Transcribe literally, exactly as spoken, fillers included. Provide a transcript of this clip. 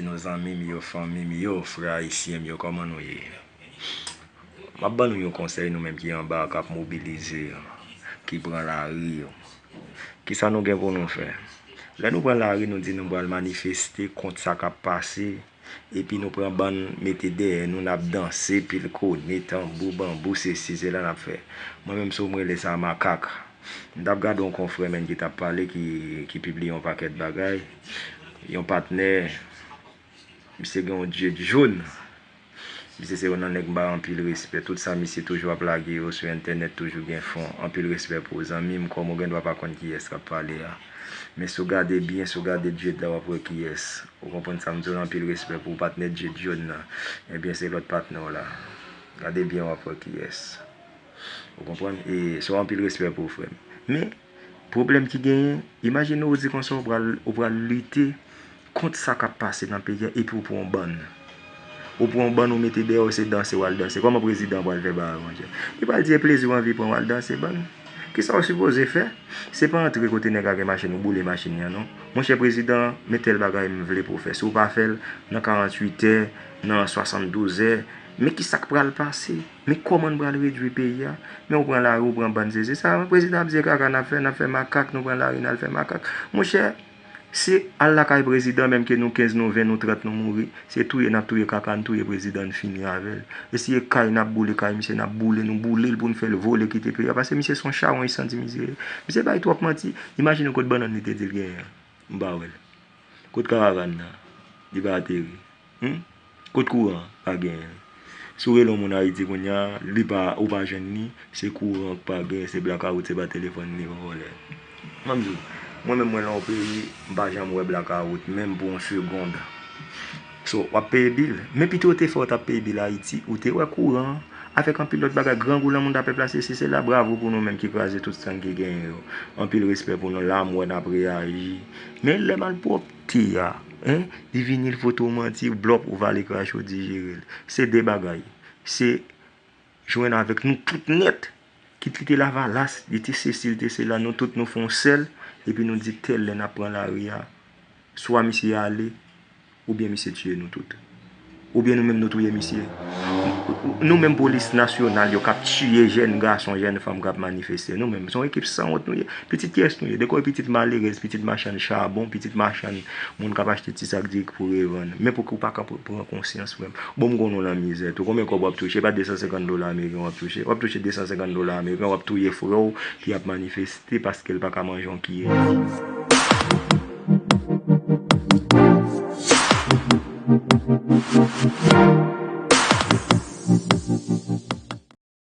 Nou zanmi m yo, fanmi m yo, frè ayisyen m yo, kòman nou ye? M ap ban nou yon konsèy, nou menm ki anba a, k ap mobilize, ki pran lari. Kisa nou gen pou nou fè? Lè nou pran lari, nou di nou pral manifeste kont sa k ap pase, epi nou pran bann mete dèyè nou, n ap danse, pil kone, tanbou, banbou, sesi, sela n ap fè. Mwen menm, si w m rele sa makak. M t ap gade yon konfrè menm ki t ap pale, ki, ki pibliye yon pakèt bagay. Yon patnè, misye gen yon dye jòn. Misye se youn nan nèg m bay anpil respè. Tout sa misye toujou ap lage yo sou entènèt toujou gen fon. Anpil respè pou ou, zanmi m. Kòm ou gen dwa pa konn kiyès k ap pale a. Men si w gade byen, si w gade Dye la, w ap wè kiyès. Ou konprann sa m di w la, anpil respè pou ou, patnè Dye jòn nan. Ebyen, se lòt patnè w la. Gade byen, w ap wè kiyès. Ou konprann? E so, anpil respè pou ou, frè m. Men, pwoblèm ki genyen, imajine w di konsa, ou pral, ou pral lite kont sa k ap pase nan peyi a, epi w pran yon bann. Ou pran yon bann, ou mete dèyè w, se danse w al danse. Kòman prezidan an pral fè bagay, monchè? Li pral di e plezi w anvi pran w al danse, bann. Kisa w sipoze fè? Se pa antre kote nèg la gen machin, ou boule machin nan, non. Monchè prezidan, men tèl bagay m vle pou w fè. Si w pa fè l nan karanntuit è, nan swasanndouz è, men kisa k pral pase? Men kòman n pral redwi peyi a? Men ou pran lari, ou pran bann sesi. Sa prezidan ap di e kaka n ap fè, n ap fè makak, nou pran lari, n al fè makak. Monchè, se al lakay prezidan, menm ke nou kenz, nou ven, nou trant, nou mouri, se touye n ap touye kaka, n touye prezidan, n fini avè l. E si e kay n ap boule kay misye, n ap boule, nou boule l pou n fè l vole kite peyi a, paske misye se yon chawony santi mizere. Misye bay twòp manti. Imajine w kot bannann li te di l genyen an. M pa wè l. Kot karavàn nan? Li pa ateri. Hmm? Kot kouran an? Pa genyen. Si w rele yon moun Ayiti kounye a, li pa, ou pa jwenn li, se kouran k pa genyen, se blakawout, se pa telefòn li yon vòlè. Mwen m di w, mwen menm mwen nan yon peyi, m pa janm wè blakawout, menm pou yon segonn. So, w ap peye bil. Men pito w te fè w t ap peye bil Ayiti, ou te wè kouran an, avèk anpil lòt bagay, grangou lan moun ta pèp la, sesi, sela, bravo pou nou menm ki kraze tout sa n ki genyen yo. Anpil respè pou nou, la m wè n ap reyaji. Men lè malpwòpte a, en, li vini, li foto w manti, blòp, ou vale krache, w dijere l. Se de bagay. Se jwenn avèk nou tout nèt. Kit li te Lavalas, li te sesi, li te sela, nou tout nou fè yon sèl, epi nou di tèl lè n ap pran lari a, swa misye ale, oubyen misye tiye nou tout. Oubyen nou menm nou touye misye. Nou menm polis nasyonal yo k ap tiye jèn gason, jèn fanm k ap manifeste. Nou menm, se yon ekip sanwont nou ye. Pitit kiyès nou ye? Dekò pitit malerèz, pitit machann chabon, pitit machann moun k ap achte ti sak diri pou revann. Men pouki w pa ka pr-, pran konsyans, frè m? Bon, m konn ou nan mizè tou. Konbyen kòb w ap touche? Pa de san senkant dola ameriken w ap touche? W ap touche de san senkant dola ameriken, w ap touye frè w ki ap manifeste paske l pa ka manje yon kiyè.